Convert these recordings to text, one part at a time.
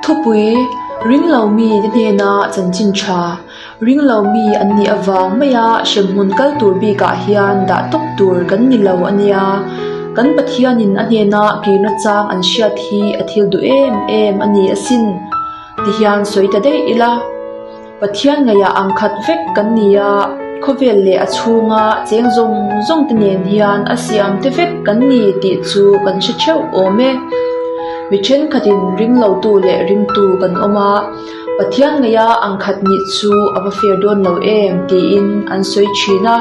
Thupui, Ringlo mite hnena chanchin tha, ringlo mi an nih avang maia hremhmun kal tur bikah hian dah tawp tur kan ni lo a nia. Kan Pathianin a hnena kirna chang an hriat hi a thil duh em em a ni asin. Tihian sawi ta daih ila. Pathian ngaihah ang khat vek kan ni a, khawvel leh a chhunga cheng zawng zawng te nen hian a siam te vek kan ni tih chu kan hre theuh awm e. Mi thenkhatin ringlotu leh ringtu kan awm a, Pathian ngaih a ang khat nih chu a va fair dawn lo em tiin an sawi thin a.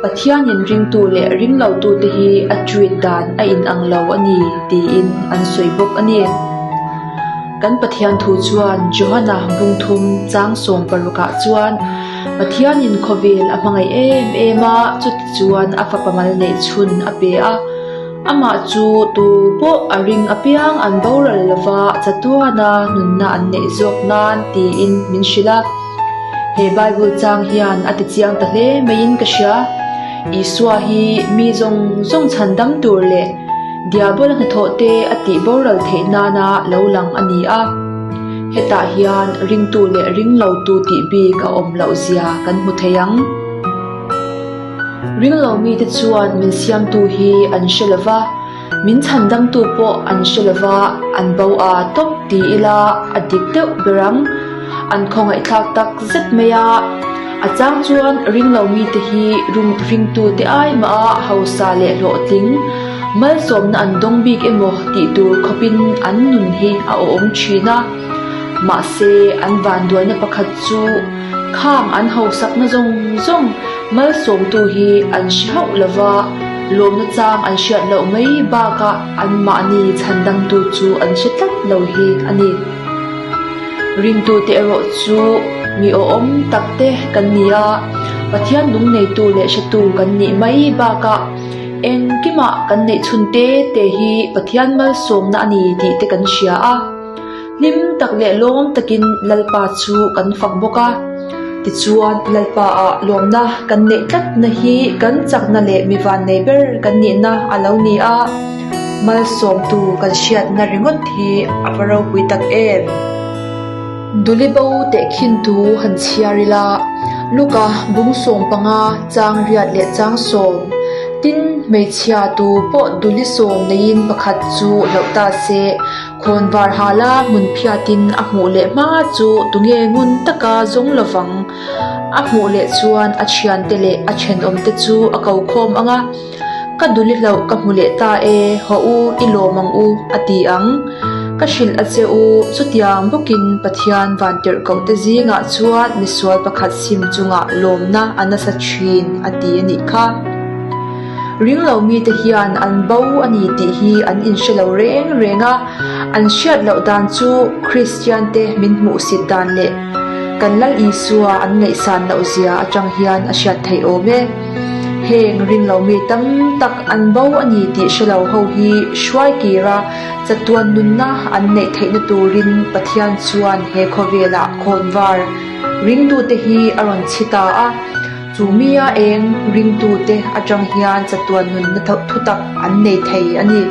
Pathianin ringtu leh ringlotu te hi a treat dan a inang lo a ni tiin an sawi bawk a ni. Kan Pathian thu chuan Johana bungthum chang 16 ah chuan Pathianin khawvel a hmangaih em em a, chuti chuan a fapa mal neih chhun a pe a. Amah chu tu pawh a ring apiang an boral lova chatuana nunna an neih zawk nan tiin min hrilh a. He Bible chang hian a tichiang ta hle maiin ka hria. Isua hi mi zawng zawng chhandam tur leh Diabola hnathawh te a tih boral theih nana lo lang a ni a. Hetah hian ringtu leh ringlotu tih bik a awm loh zia kan hmu thei ang. Ringlo mite chuan min siamtu hi an hre lo va, min chhandamtu pawh an hre lo va, an bo a tawp ti ila a dik deuh ber ang. An khawngaihthlak tak zet mai a. A chang chuan ringlo mite hi ringtute ai mah a hausa leh hlawhtling, malsawmna an dawng bik emaw tih tur khawpin an nun hi a awm thin a. Mahse, an vanduaina pakhat chu khang an hausakna zawng zawng malsawmtu hi an hre hauh lova, lawmna chang an hriat loh mai bakah anmahni chhandamtu chu an hre tlat lo hi a ni. Ringtute erawh chu mi awhawm tak te kan ni a, Pathian nung neitu leh hretu kan nih mai bakah engkimah kan neih chhun te te hi Pathian malsawmna a ni tih te kan hria a. Hlim tak leh lawm takin Lalpa chu kan fak bawk a. Tichuan, Lalpa ah lawmna kan neih tlatna hi kan chakna leh mi vannei ber kan nihna a lo ni a. Malsawmtu kan hriatna ringawt hi a va ropui tak em? Dulibo tehkhintu han chhiar ila, Luka bung 15 chang riat leh chang sawm, tin hmeichhia tu pawh duli sawm neiin pakhat chu hlauh ta se, khawnvar hala hmun phiatin a hmuh leh hma chu tunge ngun taka zawng lovang? A hmuh leh chuan a thiante leh a thenawmte chu a ko khawm ang a. Ka duli hlauh ka hmu leh ta e, haw u, i lawm ang u, a ti ang. Ka hrilh a che u, chutiang bawkin Pathian vantirhkohte zingah chuan misual pakhat sim chungah lawmna a nasa thin, a ti a nih kha. Ringlo mite hian an bo a ni tih hi an inhre lo reng reng a, an hriat loh dan chu Kristiante min hmuhsit dan leh kan Lal Isua an ngaihsan loh zia atang hian a hriat theih awm e. Heng ringlo mi tam tak an bo a ni tih hre lo ho hi hruai kira chatuan nunna an neih theihna turin Pathian chuan he khawvelah khawnvar ringtute hi a rawn chhi ta a, chu mia eng ringtute atang hian chatuan nunna thutak an nei thei a ni.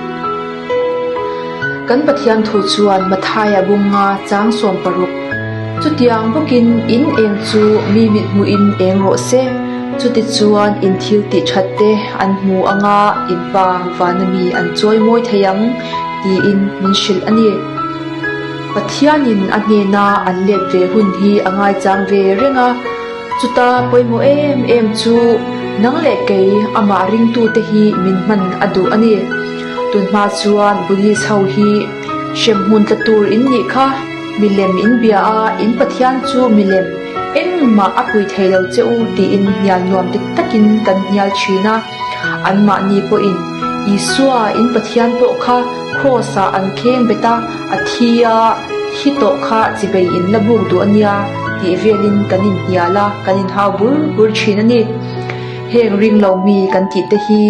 Kan Pathian thu chuan Mathaia bunga chang 60, Chutiang bawkin in eng chu mi mithmuhin eng rawh se, chutichuan in thil tih that te an hmu anga in pa vana mi an chawi mawi thei ang, tiin min hrilh a ni. Pathianin a hnena an let ve hun hi a ngaichang ve reng a, chuta pawimawh em em chu nang leh kei amah ringtute hi min hman a duh a ni. Tunhma chuan Buddhist ho hi hremhmun tla tur in nih kha. Milem in bia a, in Pathian chu milem engmah a pui thei lo che u tiin hnial nuam dik takin kan hnial thin a. Anmahni pawhin Isua in Pathian pawh kha Kraws-ah an kheng bet a, a thi a, thi tawh kha chibei in la buk duh a nia tih velin kan inhnial a, kan inhau bur bur thin a ni. Heng ringlo mi kan tih te hi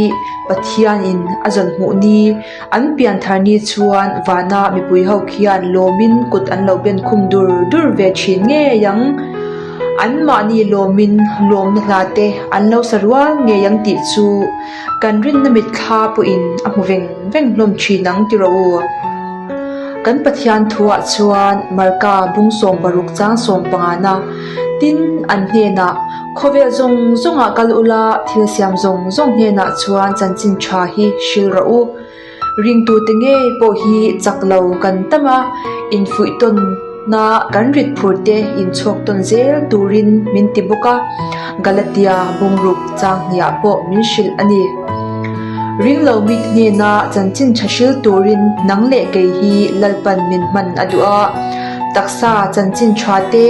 Pathianin a zawn hmuh ni. An pian thar ni chuan vana mipui ho khian lawmin kut an lo ben khum dur dur ve thin ngei ang. An mahni lawmin lawmna hla te an lo sa rual ngei ang tih chu kan rinna mitthla pawhin a hmu veng veng hlawm thin ang ti rawh u. Kan Pathian thuah chuan Marka bung 16 chang 15na tin an hnenah khawvel zawng zawngah kal ula thil siam zawng zawng hnenah chuan chanchin tha hi hrilh rawh u. Ringtute ngei pawh hi chak lo kan tam a, infuih tawnna kan rit phur te inchhawk tawn zel turin min ti bawk a, Galatia bungruk chang hniah pawh min hrilh a ni. Ringlo mite hnena chanchin tha hril turin nang leh kei hi Lalpan min hman a duh a, taksa chanchin tha te,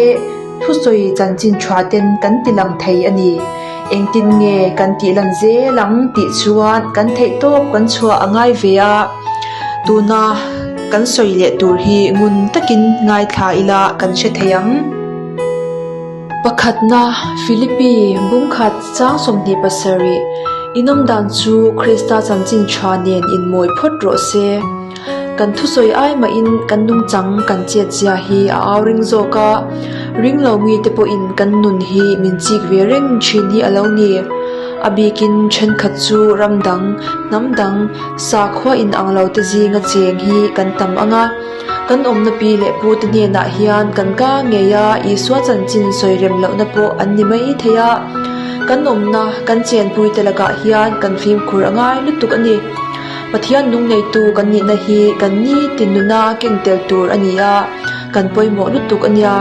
Thusawi chanchin tha ten kan ti lang thei a ni. Engtin nge kan tih lan zel ang tih chuan kan theih tawp kan chhuah a ngai ve a. Tuna kan sawi leh tur hi ngun takin ngaithla ila kan hre thei ang. Pakhatna, Philippi bungkhat chang 27, Inawm dan chu Krista chanchin tha nen inmawi phawt rawh se. Kan thusawi ai mahin kan nungchang kan chet zia hi a au ring zawk a, ring lo mite pawhin kan nun hi min chik ve reng thin hi a lo ni. A bikin thenkhat chu ram dang, hnam dang, sakhua in ang lo te zinga cheng hi kan tam ang a. Kan awmna pi leh pu te hnenah hian kan ka ngei a, Isua chanchin sawi rem lohna pawh an ni mai thei a. Kan awmna, kan chenpui te lakah hian kan fimkhur a ngai lutuk a ni. Pathian nung neitu kan nihna hi kan nitin nuna keng tel tur a ni a, kan pawimawh lutuk a nia.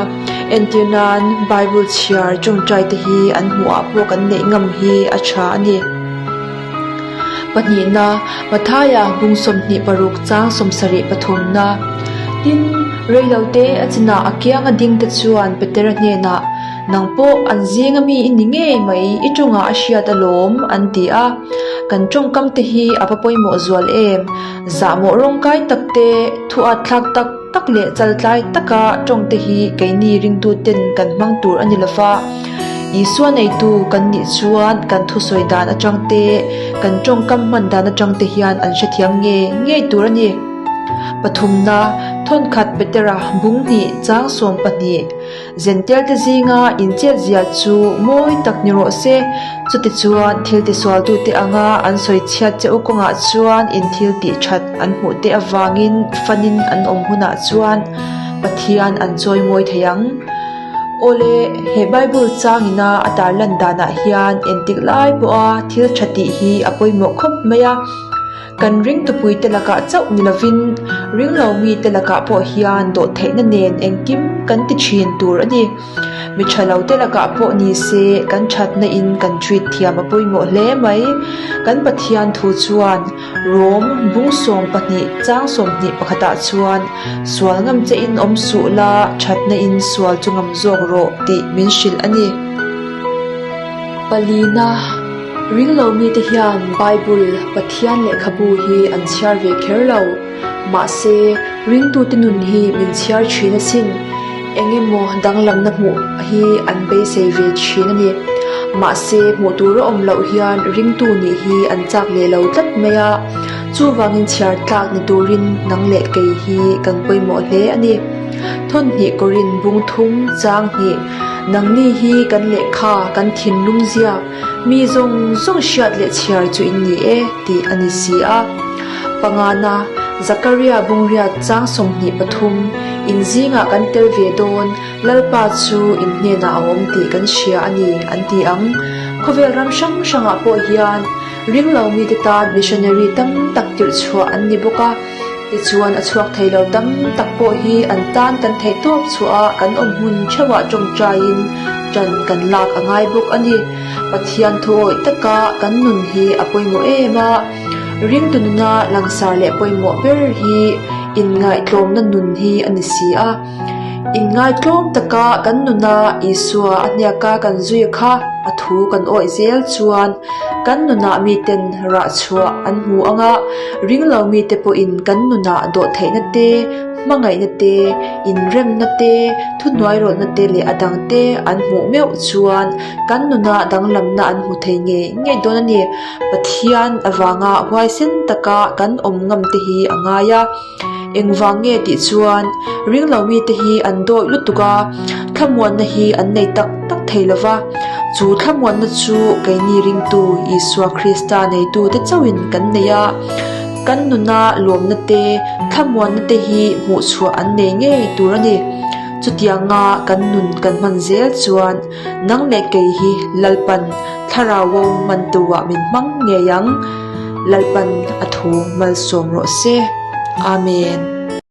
Entir nan Bible chhiar tawngtai te hi an hmuhah pawh kan neih ngam hi a tha a ni. Pahnihna, Mathaia bung 26 chang 70 pathumna. Tin, reilote a chinah a kianga dingte chuan Petera hnenah, Nang pawh an zinga mi i ni ngei mai, i tawngah a hriat alawm, an ti a. Kan tawngkam te hi a va pawimawh zual em? Zahmawh rawngkai tak te, thu at thlak tak tak leh chaltlai taka tawng te hi keini ringtuten kan hmang tur a ni lo va. Isua neitu kan nih chuan kan thusawi dan atang te, kan tawngkam hman dan atang te hian an hrethiam ngei ngei tur a ni. Pathumna, Thawnkhat Petera bung hnih chang 12. Zentelte zinga inchetzia chu mawi tak ni rawh se. Chutichuan, thil tisualtute anga an sawi chhiat che u kawngah chuan in thil tih that an hmuh te avangin fanin an awm hunah chuan Pathian an chawi mawi thei ang. Awle, he Bible changina a tarlan danah hian entik lai pawha thil tha tih hi a pawimawh khawp mai a. Kan ringtupuite lakah chauh ni lovin ringlo mite lakah pawh hian dawhtheihna nen engkim kan ti thin tur a ni. Mi tha lote lakah pawh ni se kan thatna in kan treat thiam a pawimawh hle mai. Kan Pathian thu chuan Rom bung 12 chang 21 pakhatah chuan sual ngam che in awm suh la thatna in sual chu ngam zawk rawh tih min hrilh a ni. Palina. Ringlo mite hian Bible, Pathian lehkhabu hi an chhiar ve kher lo. Mahse, ringtute nun hi min chhiar thin asin. Eng emaw danglamna hmuh hi an beisei ve thin a ni. Mahse, hmuh tur a awm loh hian ringtu nih hi an chak leh lo tlat mai a. Chuvangin chhiar tlak ni turin nang leh kei hi kan pawimawh hle a ni. Thawnhnih kawrin bung thum chang hnih, Nangni hi kan lehkha, kan thinlung ziak, Mi zawng zawng hriat leh chhiar chu in ni e, tih a ni si a. Pangana, Zakaria bungriat chang 23, In zingah kan tel ve dawn, Lalpa chu in hnenah a awm tih kan hria a ni, an ti ang. Khawvel ram hrang hrangah pawh hian ringlo mite tan missionary tam tak tirh chhuah an ni bawk a. Tichuan a chhuak thei lo tam tak pawh hi an tan kan theih tawp chhuah a kan awm hmun theuhah tawngtaiin ṭan kan lak a ngai bawk a ni. Pathian thuawih taka kan nun hi a pawimawh em a, ringtu nuna langsar leh pawimawh ber hi inngaihtlawmna nun hi a ni si a. Inngaihtlawm taka kan nuna Isua a hniaka kan zui kha a thu kan awih zel chuan Kan nunah miten rah chhuah an hmu ang a, ringlo mite pawhin kan nunah dawhtheihna te, hmangaihna te, inremna te, thuhnuairawlhna te leh a dangte an hmuh meuh chuan kan nunah danglamna an hmu thei ngei ngei dawn a ni. Pathian avanga huaisen taka kan awm ngam te hi a ngai a. Engvang nge tih chuan ringlo mite hi an dawih lutuk a, thlamuanna hi an nei tak tak thei lo va. Chu thlamuanna chu keini ringtu Isua Krista neitute chauhin kan nei a. Kan nuna lawmna te, thlamuanna te hi hmuhchhuah an nei ngei tur a ni. Chutianga kan nun kan hman zel chuan nang leh kei hi Lalpan thlarau mantuah min hmang ngei ang. Lalpan a thu malsawm rawh se. Amen.